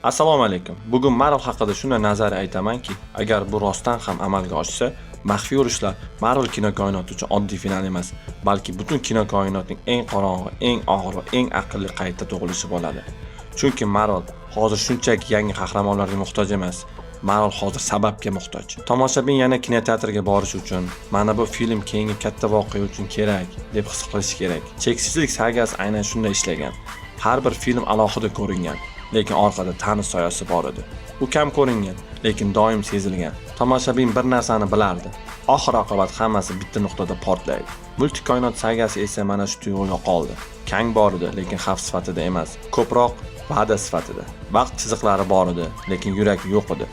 Assalomu alaykum. Bugun Marvel haqida shunday nazariya aytamanki, agar bu rostdan ham amalga oshsa, Maxfiy urushlar Marvel kino koinoti uchun oddiy final emas, balki butun kino koinotining eng qorong'i, eng og'ir va eng aqlli qayta tug'ilishi bo'ladi. Chunki Marvel hozir shunchaki yangi qahramonlarga muhtoj emas. Marvel hozir sababga muhtoj. Tomoshabin yana kinoteatrga borish uchun, mana bu film keyingi katta voqea uchun kerak deb his qilishi kerak. Cheksizlik sagasi aynan shunday ishlagan. Har bir film alohida ko'ringan, lekin orqada Thanos soyasi bor edi. U kam ko'ringan, lekin doim sezilgan. Tomoshabin bir narsani bilardi: oxir oqibat hammasi bitta nuqtada portlaydi. Multikoinot sagasi esa mana shu tuyg'u yo'qoldi. Kang bor edi, lekin xavf sifatida emas, ko'proq va'da sifatida. Vaqt chiziqlari bor edi, lekin yurak yo'q edi.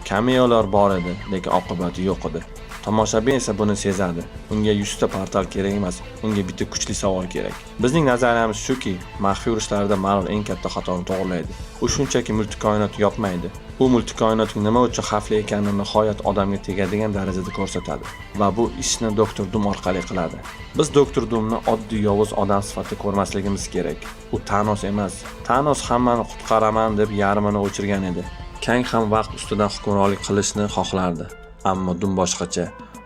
Kameolar bor edi, lekin oqibati yo'q edi. Tomoshabin esa buni sezadi. Unga 100 ta portal kerak emas, unga bitta kuchli savol kerak. Bizning nazariyamiz shuki, Maxfiy urushlarida Marvel eng katta xatoni to'g'rilaydi. U shunchaki multikoinot yopmaydi. U multikoinotning nima uchun xavfli ekanini nihoyat odamga tegadigan darajada ko'rsatadi va bu ishni Doktor Dum orqali qiladi. Biz Doktor Dumni oddiy yovuz odam sifatida ko'rmasligimiz kerak. U Thanos emas. Thanos hammani qutqaraman deb yarmini o'chirgan edi. Kang ham vaqt ustidan hukmronlik qilishni xohlardi. Ammo Dum boshqacha.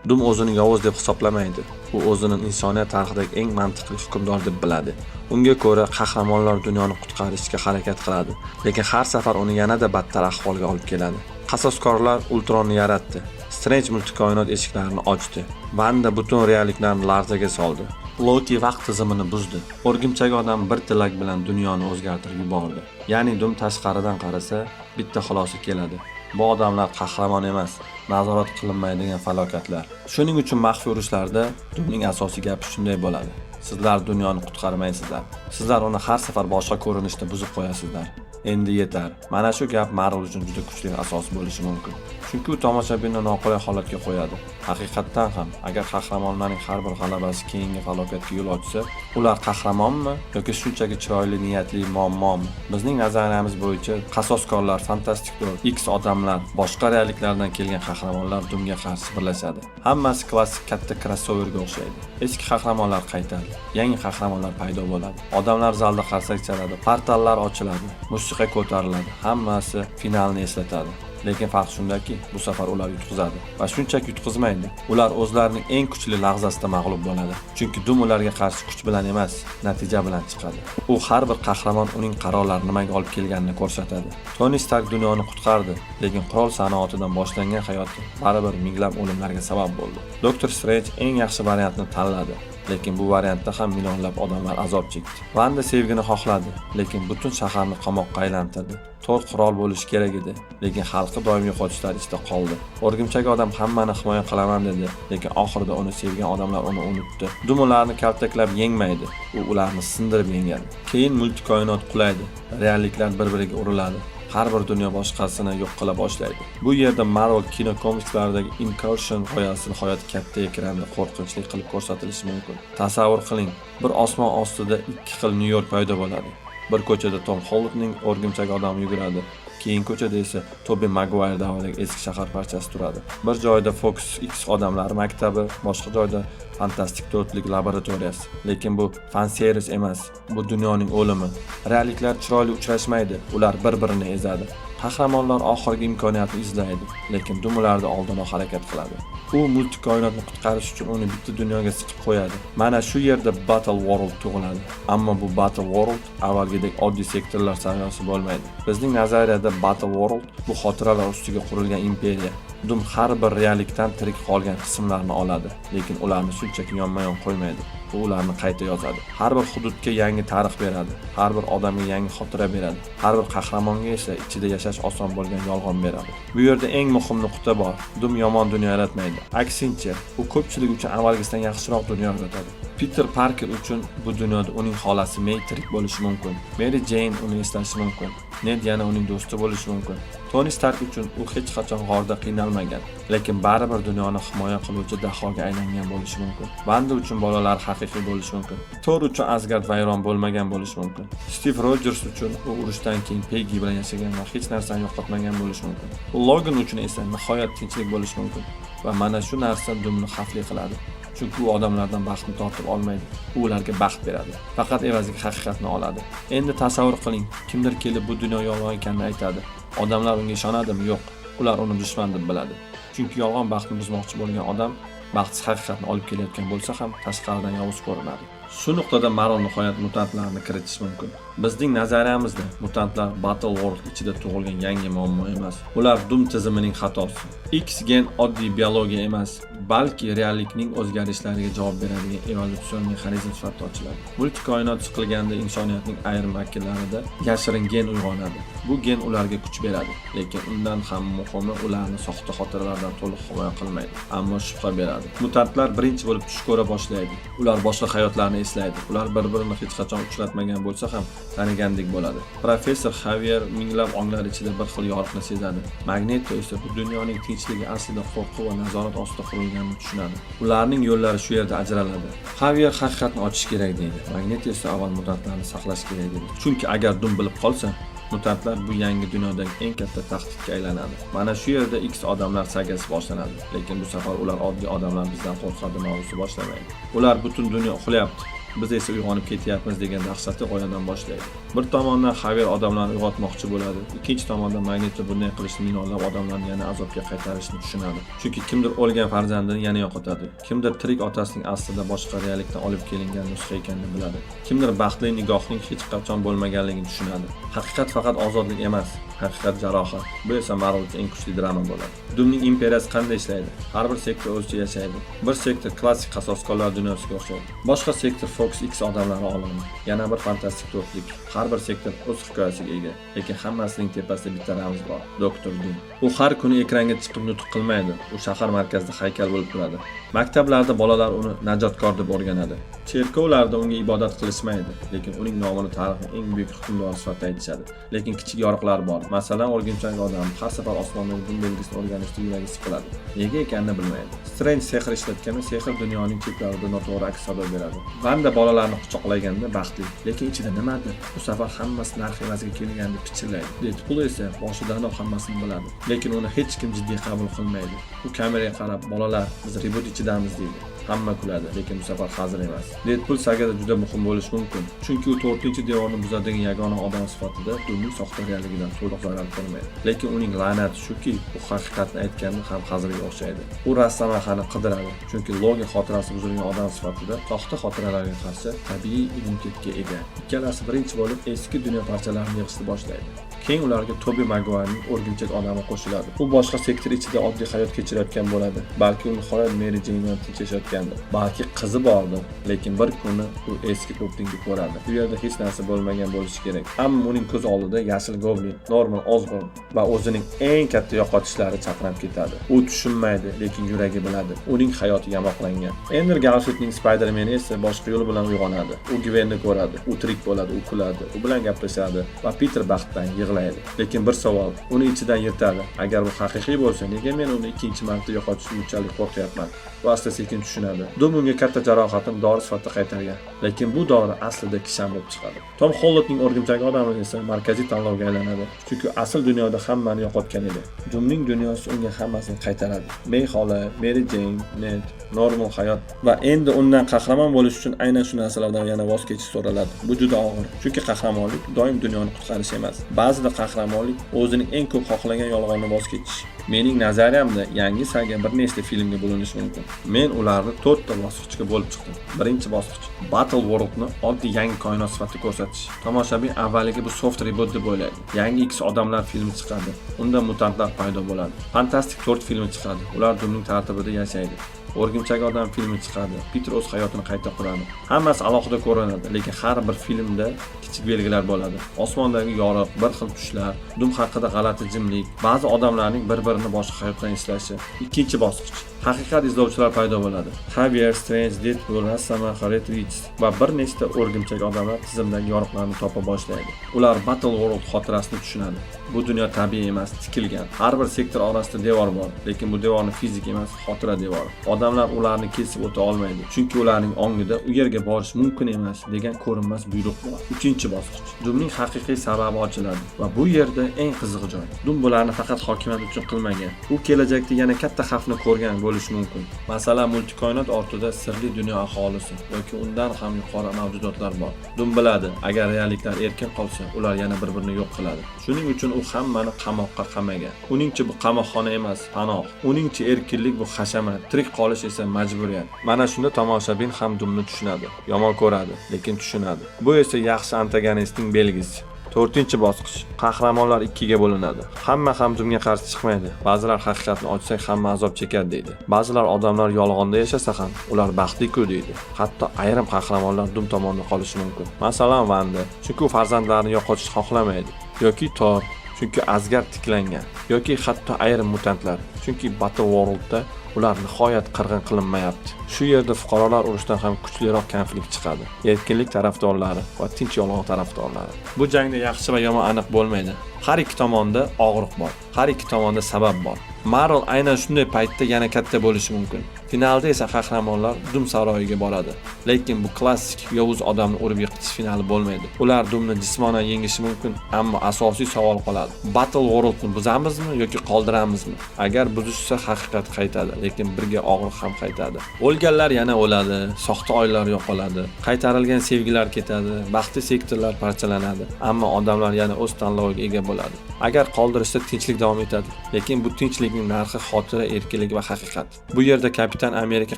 Dum o'zini yovuz deb hisoblamaydi. U o'zini insoniyat tarixidagi eng mantiqli hukmdor deb biladi. Unga ko'ra, qahramonlar dunyoni qutqarishga harakat qiladi, lekin har safar uni yanada battar ahvolga olib keladi. Qasoskorlar Ultronni yaratdi. Strange multikoinot eshiklarini ochdi. Vanda butun realliklarni larzaga soldi. Loki vaqt tizimini buzdi. O'rgimchak odam bir tilak bilan dunyoni o'zgartirib yubordi. Ya'ni Dum tashqaridan qarasa, bitta xulosa keladi: bu odamlar qahramon emas, nazorat qilinmaydigan falokatlar. Shuning uchun Maxfiy urushlarda Dumning asosiy gapi shunday bo'ladi: "Sizlar dunyoni qutqarmaysizlar. Sizlar uni har safar boshqa ko'rinishda buzib qo'yasizlar. Endi yetar." Mana shu gap Marvel uchun juda kuchli asos bo'lishi mumkin. Chunki u tomoshabinni noqulay holatga qo'yadi. Haqiqatdan ham, agar qahramonlarning har bir g'alabasi keyingi falokatga yo'l ochsa, ular qahramonmi yoki shunchaki chiroyli niyatli muammomi? Bizning nazariyamiz bo'yicha qasoskorlar, Fantastic Four, X odamlar, boshqa realliklardan kelgan qahramonlar Dumga qarshi birlashadi. Hammasi klassik katta krossoverga o'xshaydi. Eski qahramonlar qaytadi, yangi qahramonlar paydo bo'ladi. Odamlar zalda qarsak chaladi, portallar ochiladi, musiqa ko'tariladi. Hammasi finalni eslatadi. Lekin farq shundaki, bu safar ular yutqizadi va shunchaki yutqizmaydi. Ular o'zlarining eng kuchli lahzasida mag'lub bo'ladi. Chunki Dum ularga qarshi kuch bilan emas, natija bilan chiqadi. U har bir qahramon, uning qarorlari nimaga olib kelganini ko'rsatadi. Toni Stark dunyoni qutqardi, lekin qurol sanoatidan boshlangan hayoti baribir minglab o'limlarga sabab bo'ldi. Doktor Strange eng yaxshi variantni tanladi, lekin bu variantda ham millionlab odamlar azob chekdi. Vanda sevgini xohladi, lekin butun shaharni qamoqqa aylantirdi. Tor qirol bo'lishi kerak edi, lekin xalqi doim yo'qotishlar ichida qoldi. O'rgimchak odam hammani himoya qilaman dedi, lekin oxirida uni sevgan odamlar uni unutdi. Dum ularni kaltaklab yengmaydi, u ularni sindirib yengadi. Keyin multikoinot qulaydi, realliklar bir-biriga uriladi. Har bir dunyo boshqasini yo'q qila boshlaydi. Bu yerda Marvel kino komikslaridagi Incursion g'oyasi nihoyat katta ekranda qo'rqinchli qilib ko'rsatilishi mumkin. Tasavvur qiling, bir osmon ostida ikki xil Nyu-York paydo bo'ladi. Bir ko'chada Tom Hollandning o'rgimchak odami yuguradi. Keyin ko'chada esa Tobi Maguire davridagi eski shahar parchasi turadi. Bir joyda Fox X odamlari maktabi, boshqa joyda Fantastik to'rtlik laboratoriyasi. Lekin bu fan servis emas, bu dunyoning o'limi. Realliklar chiroyli uchrashmaydi, ular bir-birini ezadi. Qahramonlar oxirgi imkoniyatni izlaydi, lekin Dum ularni oldinroq harakat qiladi. U multikoinotni qutqarish uchun uni bitta dunyoga siqib qo'yadi. Mana shu yerda Battle World tug'iladi. Ammo bu Battle World avvalgidek oddiy sektorlar saviyasi bo'lmaydi. Bizning nazariyada Battle World bu xotiralar ustiga qurilgan imperiya. Dum har bir reallikdan tirik qolgan qismlarni oladi, lekin ularni shunchaki yonma-yon qo'ymaydi. U ularni qayta yozadi. Har bir hududga yangi tarix beradi, har bir odamga yangi xotira beradi, har bir qahramonga esa ichida yashash oson bo'lgan yolg'on beradi. Bu yerda eng muhim nuqta bor. Dum yomon dunyo yaratmaydi. Aksincha, u ko'pchilik uchun avvalgisidan yaxshiroq dunyo yaratadi. Peter Parker uchun bu dunyoda uning xolasi May tirik bo'lishi mumkin. Mary Jane uni eslashi mumkin. Ned yana uning do'sti bo'lishi mumkin. Tony Stark uchun u hech qachon g'orda qiynalmagan, lekin baribir dunyoni himoya qiluvchi dahoga aylangan bo'lishi mumkin. Vanda uchun bolalari haqiqiy bo'lishi mumkin. Thor uchun Asgard vayron bo'lmagan bo'lishi mumkin. Steve Rogers uchun u urushdan keyin Peggy bilan yashagan va hech narsani yo'qotmagan bo'lishi mumkin. Logan uchun esa nihoyat tinchlik bo'lishi mumkin. Va mana shu narsa Dumni xavfli qiladi. Chunki u odamlardan baxtni tortib olmaydi, u ularga baxt beradi. Faqat evaziga haqiqatni oladi. Endi tasavvur qiling, kimdir kelib bu dunyo yolg'on ekanini aytadi. Odamlar unga ishonadimi? Yo'q. Ular uni dushman deb biladi. Chunki yolg'on baxtni buzmoqchi bo'lgan odam baxtsiz haqiqatni olib kelayotgan bo'lsa ham, tashqaridan yovuz ko'rinadi. Shu nuqtada Marvel nihoyat mutantlarni kiritish mumkin. Bizning nazariyamizda mutantlar Battle World ichida tug'ilgan yangi muammo emas. Ular Doom tizimining xatosi. X gen oddiy biologiya emas, balki reallikning o'zgarishlariga javob beradigan evolyutsion mexanizm sifatida ochiladi. Multikoinot siqilganda insoniyatning ayrim vakillarida yashirin gen uyg'onadi. Bu gen ularga kuch beradi, lekin undan ham muhimi, ularni soxta xotiralardan to'liq himoya qilmaydi, ammo shubha beradi. Mutantlar birinchi bo'lib tush ko'ra boshlaydi. Ular boshqa hayotlarni eslaydi. Ular bir-birini hech qachon uchratmagan bo'lsa ham, tanigandek bo'ladi. Professor Xavier minglab onglar ichida bir xil yoriqni sezadi. Magneto esa bu dunyoning tinchligi aslida qo'rquv va nazorat ostida qurilganini tushunadi. Ularning yo'llari shu yerda ajraladi. Xavier haqiqatni ochish kerak deydi. Magneto esa avval mutantlarni saqlash kerak deydi. Chunki agar Doom bilib qolsa, mutantlar bu yangi dunyodagi eng katta tahdidga aylanadi. Mana shu yerda X odamlar sagasi boshlanadi. Lekin bu safar ular oddiy odamlar bizdan qo'rqadi mavzusi boshlamaydi. Ular butun dunyo uxlayapti, biz esa uyg'onib ketyapmiz degan dahshatli g'oyadan boshlaydi. Bir tomondan Xavier odamlarni uyg'otmoqchi bo'ladi, ikkinchi tomondan Magneto bunday qilishni millionlab odamlarni yana azobga qaytarishini tushunadi. Chunki kimdir o'lgan farzandini yana yo'qotadi, kimdir tirik otasining aslida boshqa reallikdan olib kelingan nusxa ekanini biladi, kimdir baxtli nikohning hech qachon bo'lmaganligini tushunadi. Haqiqat faqat ozodlik emas, haqiqat jarohat. Bu esa Marvel uchun eng kuchli drama bo'ladi. Doomning imperiyasi qanday ishlaydi? Har bir sektor o'zicha yashaydi. Bir sektor klassik qasoskorlar dunyosiga o'xshaydi. Boshqa sektor Fox X odamlari olami. Yana bir fantastik to'rtlik. Har bir sektor o'z hikoyasiga ega, lekin hammasining tepasida bitta ramz bor: Doktor Doom. U har kuni ekranga chiqib nutq qilmaydi. U shahar markazida haykal bo'lib turadi. Maktablarda bolalar uni najotkor deb o'rganadi. Cherkovlarda unga ibodat qilishmaydi, lekin uning nomini tarixning eng buyuk hukmdori sifatida aytishadi. Lekin kichik yoriqlar bor. Masalan, o'rgimchak odam har safar osmondagi dum belgisini o'rganishda yuragi siqiladi. Nega ekanini bilmaydi. Strange sehr ishlatganda sehr dunyoning chetlarida noto'g'ri aks sado beradi. Vanda bolalarni quchoqlaganda baxtli, lekin ichida nimadir. Bu safar hammasi narx evaziga kelgandek pichirlaydi. Deadpool esa boshidanoq hammasini biladi, lekin uni hech kim jiddiy qabul qilmaydi. U kameraga qarab, "Bolalar, biz reboot ichidamiz" deydi. Hamma kuladi, lekin bu safar hazil emas. Deadpool sagada juda muhim bo'lishi mumkin, chunki u to'rtinchi devorni buzadigan yagona odam sifatida Doomning soxta realligidan to'liq zarar ko'rmaydi. Lekin uning la'nati shuki, u haqiqatni aytganda ham hazilga o'xshaydi. U Rossamaxani qidiradi, chunki Logan xotirasi buzilgan odam sifatida soxta xotiralarga qarshi tabiiy immunitetga ega. Ikkalasi birinchi bo'lib eski dunyo parchalarini yig'ishni boshlaydi. Keyin ularga Tobi Maguayrning o'rgimchak odami qo'shiladi. U boshqa sektor ichida oddiy hayot kechirayotgan bo'ladi. Balki u nihoyat Meri Jeyn bilan tinch yashayotgandir. Balki qizi bordir, lekin bir kuni u eski ko'prikni ko'radi. U yerda hech narsa bo'lmagan bo'lishi kerak. Ammo uning ko'z oldida yashil goblin, Norman Osborn va o'zining eng katta yo'qotishlari chaqnab ketadi. U tushunmaydi, lekin yuragi biladi. Uning hayoti yamoqlangan. Endryu Garfieldning Spider-Man esa boshqa yo'l bilan uyg'onadi. U Gwenni ko'radi, u tirik bo'ladi, u kuladi, u bilan gaplashadi va Peter baxtdan yig'laydi. Lekin bir savol uni ichidan yirtadi. Agar bu haqiqiy bo'lsa, nega men uni ikkinchi marta yo'qotishdan bunchalik qo'rqyapman? U asta sekin tushunadi. Doom unga katta jarohatini dori sifatida qaytargan. Lekin bu dori aslida kishan bo'lib chiqadi. Tom Hollandning o'rgimchak odami esa markaziy tanlovga aylanadi. Chunki asl dunyoda hammani yo'qotgan edi. Doomning dunyosi unga hammasini qaytaradi. May xola, Mary Jane, Ned, normal hayot va endi undan qahramon bo'lish uchun aynan shu narsalardan yana voz kechish so'raladi. Bu juda og'ir. Chunki qahramonlik doim dunyoni qutqarish emas. Ba'zida qahramonlik o'zining eng ko'p xohlagan yolg'onni voz kechish. Mening nazariyamda yangi saga bir nechta filmga bo'linishi mumkin. Men ularni to'rtta bosqichga bo'lib chiqdim. Birinchi bosqich: Battle Worldni oddiy yangi koinot sifatida ko'rsatish. Tomoshabin avvaliga bu soft reboot deb o'ylaydi. Yangi X odamlar filmi chiqadi. Unda mutantlar paydo bo'ladi. Fantastic 4 filmi chiqadi. Ular Doomning tartibida yashaydi. O'rgimchak odam filmi chiqadi. Peter o'z hayotini qayta quradi. Hammasi alohida ko'rinadi, lekin har bir filmda kichik belgilar bo'ladi. Osmondagi yoriq, bir xil tushlar, Doom haqida g'alati jimlik, ba'zi odamlarning bir-birini boshqa hayotdan eslashi. Ikkinchi bosqich: haqiqat izlovchilar paydo bo'ladi. Xavier, Strange, Deadpool, Rossamaxa, Red Witch va bir nechta o'rgimchak odamlar tizimdagi yoriqlarni topa boshlaydi. Ular Battle World xotirasini tushunadi. Bu dunyo tabiiy emas, tikilgan. Har bir sektor orasida devor bor, lekin bu devorni fizik emas, xotira devori. Odamlar Odamlar ularni kesib o'ta olmaydi, chunki ularning ongida u yerga borish mumkin emas degan ko'rinmas buyruq bor. Uchinchi bosqich. Doomning haqiqiy sababi ochiladi va bu yerda eng qiziq joy. Doom bularni faqat hokimiyat uchun qilmagan. U kelajakda yana katta xavfni ko'rgan bo'lishi mumkin. Masalan, multikoinot ortida sirli dunyo aholisi yoki undan ham yuqori mavjudotlar bor. Doom biladi, agar realliklar erkin qolsa, ular yana bir-birini yo'q qiladi. Shuning uchun u hammani qamoqqa qamagan. Uningcha bu qamoqxona emas, panoh. Uningcha erkinlik bu hashamat, tirik qolish esa majburiyat. Mana shunda tomoshabin ham Doomni tushunadi. Yomon ko'radi, lekin tushunadi. Bu esa yaxshi antagonistning belgisi. To'rtinchi bosqich. Qahramonlar ikkiga bo'linadi. Hamma ham Doomga qarshi chiqmaydi. Ba'zilar haqiqatni ochsak hamma azob chekadi deydi. Ba'zilar odamlar yolg'onda yashasa ham ular baxtli-ku deydi. Hatto ayrim qahramonlar Doom tomonida qolishi mumkin. Masalan, Vanda, chunki u farzandlarini yo'qotishni xohlamaydi. Yoki Thor, chunki Asgard tiklangan. Yoki hatto ayrim mutantlar, chunki Battle World'da ular nihoyat qirg'in qilinmayapti. Shu yerda fuqarolar urushidan ham kuchliroq konflikt chiqadi. Erkinlik tarafdorlari va tinch yolg'on tarafdorlari. Bu jangda yaxshi va yomon aniq bo'lmaydi. Har ikki tomonda og'riq bor. Har ikki tomonda sabab bor. Marvel aynan shunday paytda yana katta bo'lishi mumkin. Finalda esa qahramonlar Doom saroyiga boradi. Lekin bu klassik yovuz odamni urib yiqitish finali bo'lmaydi. Ular Doomni jismonan yengishi mumkin, ammo asosiy savol qoladi. Battle World'ni buzamizmi yoki qoldiramizmi? Agar buzishsa, haqiqat qaytadi, lekin birga og'riq ham qaytadi. O'lganlar yana o'ladi, soxta oilalar yo'qoladi, qaytarilgan sevgilar ketadi, baxtli sektorlar parchalanadi, ammo odamlar yana o'z tanloviga ega bo'ladi. Agar qoldirishsa, tinchlik davom etadi, lekin bu tinchlikning narxi xotira, erkinlik va haqiqat. Bu yerda Kapitan Amerika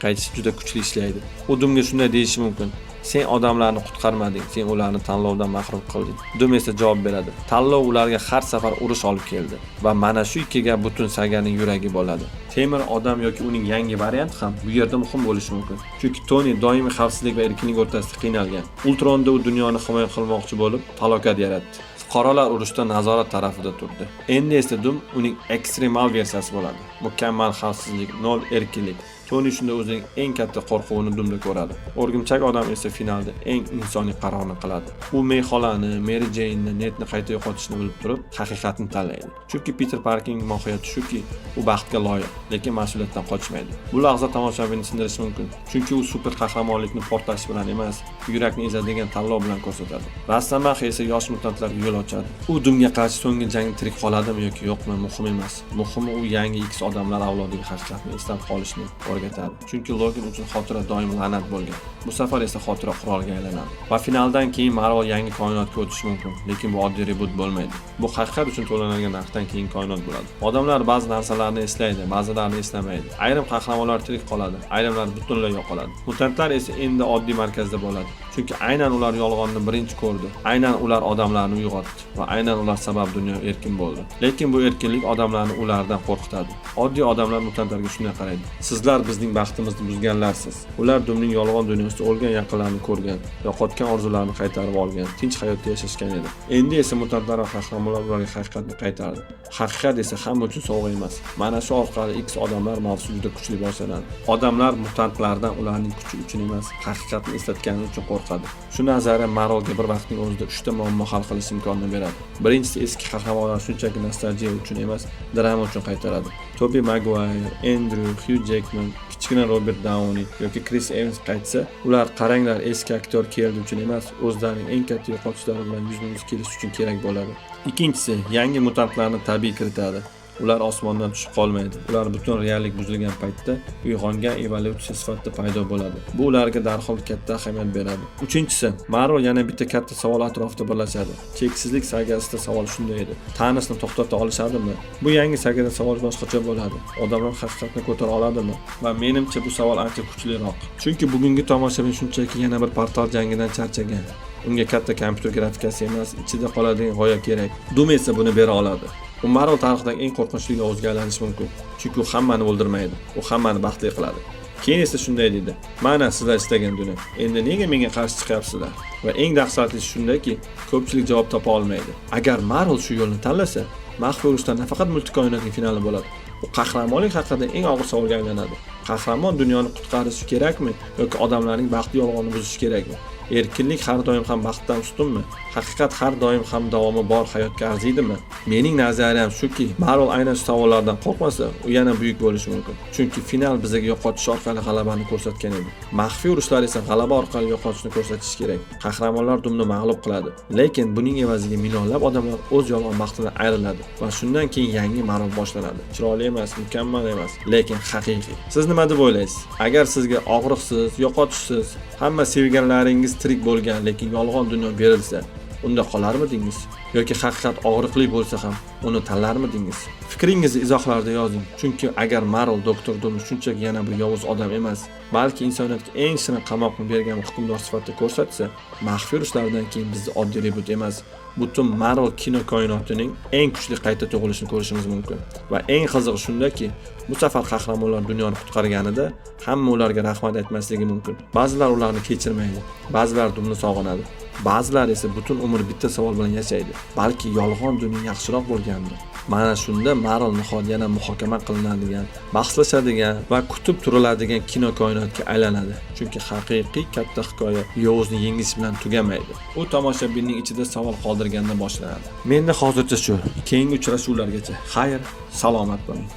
qaytishi juda kuchli ishlaydi. U Doomga shunday deyishi mumkin: "Sen odamlarni qutqarmading, sen ularni tanlovdan mahrum qilding." Doom esa javob beradi: "Tanlov ularga har safar urush olib keldi." Va mana shu ikki gap butun saganing yuragi bo'ladi. Temir odam yoki uning yangi varianti ham bu yerda muhim bo'lishi mumkin. Chunki Tony doimiy xavfsizlik va erkinlik o'rtasida qiynalgan. Ultronda u dunyoni himoya qilmoqchi bo'lib, falokat yaratdi. Fuqarolar urushda nazorat tarafida turdi. Endi esa Doom uning ekstremal versiyasi bo'ladi. Mukammal xavfsizlik, nol erkinlik. Tony shunda o'zining eng katta qo'rquvini Doomda ko'radi. O'rgimchak odam esa finalda eng insoniy qarorni qiladi. U May xolani, Mary Jane'ni, Nedni qayta yo'qotishni bilib turib, haqiqatni tanlaydi. Chunki Peter Parkerning mohiyati shuki, u baxtga loyiq, lekin mas'uliyatdan qochmaydi. Bu lahza tomoshabinni sindirishi mumkin. Chunki u super qahramonlikni portlash bilan emas, yurakni ezadigan tanlov bilan ko'rsatadi. Rosomaxa esa yosh mutantlarga yo'l ochadi. U Doomga qarshi so'nggi jangda tirik qoladimi yoki yo'qmi, muhim emas. Muhimi, u yangi X odamlar avlodiga haqiqatni eslab qolishni o'rgatadi. Chunki Logan uchun xotira doim la'nat bo'lgan. Bu safar esa xotira qurolga aylanadi. Va finaldan keyin Marvel yangi koinotga o'tishi mumkin, lekin bu oddiy reboot bo'lmaydi. Bu haqiqat uchun to'lanadigan narxdan keyin koinot bo'ladi. Odamlar ba'zi narsalarni eslaydi, ba'zilarini eslamaydi. Ayrim qahramonlar tirik qoladi, ayrimlar butunlay yo'qoladi. Mutantlar esa endi oddiy markazda bo'ladi. Chunki aynan ular yolg'onni birinchi ko'rdi. Aynan ular odamlarni uyg'otdi va aynan ular sabab dunyo erkin bo'ldi. Lekin bu erkinlik odamlarni ulardan qo'rqitadi. Oddiy odamlar mutantlarga shunday qaraydi: "Sizlar bizning baxtimizni buzganlarsiz." Ular Doomning yolg'on dunyosida o'lgan yaqinlarini ko'rgan, yo'qotgan orzularini qaytarib olgan, tinch hayotda yashashgan edi. Endi esa mutantlar va qahramonlar ularga haqiqatni qaytardi. Haqiqat esa hamma uchun sovg'a emas. Mana shu orqali X odamlar mavzusi juda kuchli boshlanadi. Odamlar mutantlardan ularning kuchi uchun emas, haqiqatni eslatgani uchun qo'rqadi. Shu nazariya Marvelga bir vaqtning o'zida uchta muammo hal qilish imkonini beradi. Birinchisi, eski qahramonlar shunchaki nostalgiya uchun emas, drama uchun qaytaradi. Tobi Maguire, Andrew, Hugh Jackman, kichkina Robert Downey yoki Chris Evans qaytsa, ular "qaranglar, eski aktyor keldi" uchun emas, o'zlarining eng katta yo'qotishlari bilan yuzma-yuz kelish uchun kerak bo'ladi. Ikkinchisi, yangi mutantlarni tabiiy kiritadi. Ular osmondan tushib qolmaydi. Ular butun reallik buzilgan paytda uyg'ongan evolyutsiya sifatida paydo bo'ladi. Bu ularga darhol katta ahamiyat beradi. Uchinchisi, Marvel yana bitta katta savol atrofida birlashadi. Cheksizlik sagasida savol shunday edi: Thanosni to'xtata olishadimi? Bu yangi sagada savol boshqacha bo'ladi. Odamlar haqiqatni ko'tara oladimi? Va menimcha, bu savol ancha kuchliroq. Chunki bugungi tomoshabin shunchaki yana bir portal jangidan charchagan. Unga katta kompyuter grafikasi emas, ichida qoladigan g'oya kerak. Doom esa buni bera oladi. U Marvel tarixidagi eng qo'rqinchli yovuzga aylanishi mumkin. Chunki u hammani o'ldirmaydi. U hammani baxtli qiladi. Keyin esa shunday deydi: "Mana sizlar istagan dunyo. Endi nega menga qarshi chiqyapsizlar?" Va eng dahshatlisi shundaki, ko'pchilik javob topa olmaydi. Agar Marvel shu yo'lni tanlasa, maxfiy urushdan nafaqat multikoinotning finali bo'ladi. U qahramonlik haqida eng og'ir savolga aylanadi. Qahramon dunyoni qutqarishi kerakmi yoki odamlarning baxti yolg'onni buzishi kerakmi? Erkinlik har doim ham baxtdan ustunmi? Haqiqat har doim ham davomi bor hayotga arziydimi? Mening nazariyam shuki, Marvel aynan shu savollardan qo'rqmasa, u yana buyuk bo'lishi mumkin. Chunki final bizga yo'qotish orqali g'alabani ko'rsatgan edi. Maxfiy urushlar esa g'alaba orqali yo'qotishni ko'rsatishi kerak. Qahramonlar Dumni mag'lub qiladi, lekin buning evaziga millionlab odamlar o'z yolg'on baxtidan ayriladi va shundan keyin yangi Marvel boshlanadi. Chiroyli emas, mukammal emas, lekin haqiqiy. Siz nima deb o'ylaysiz? Agar sizga og'riqsiz, yo'qotishsiz, hamma sevganlaringiz tirik bo'lgan, lekin yolg'on dunyo berilsa, unda qolarmidingiz? Yoki haqiqat og'riqli bo'lsa ham uni tanlarmidingiz? Fikringizni izohlarda yozing. Chunki agar Marvel Doktor Doomni shunchaki yana bir yovuz odam emas, balki insoniyatga eng shirin qamoqni bergan hukmdor sifatida ko'rsatsa, maxfiy urushlardan keyin bizni oddiy reboot emas, butun Marvel kino koinotining eng kuchli qayta tug'ilishini ko'rishimiz mumkin. Va eng qizig'i shundaki, bu safar qahramonlar dunyoni qutqarganida hamma ularga rahmat aytmasligi mumkin. Ba'zilar ularni kechirmaydi, ba'zilar Doomni sog'inadi. Ba'zilar esa butun umr bitta savol bilan yashaydi. Balki yolg'on dunyo yaxshiroq bo'lgandi. Mana shunda Marvel nihoyat yana muhokama qilinadigan, bahslashadigan va kutib turiladigan kino koinotga aylanadi. Chunki haqiqiy katta hikoya yovuzni yengish bilan tugamaydi. U tomoshabinning ichida savol qoldirganda boshlanadi. Menda hozircha shu. Keyingi uchrashuvlargacha. Xayr, salomat bo'ling.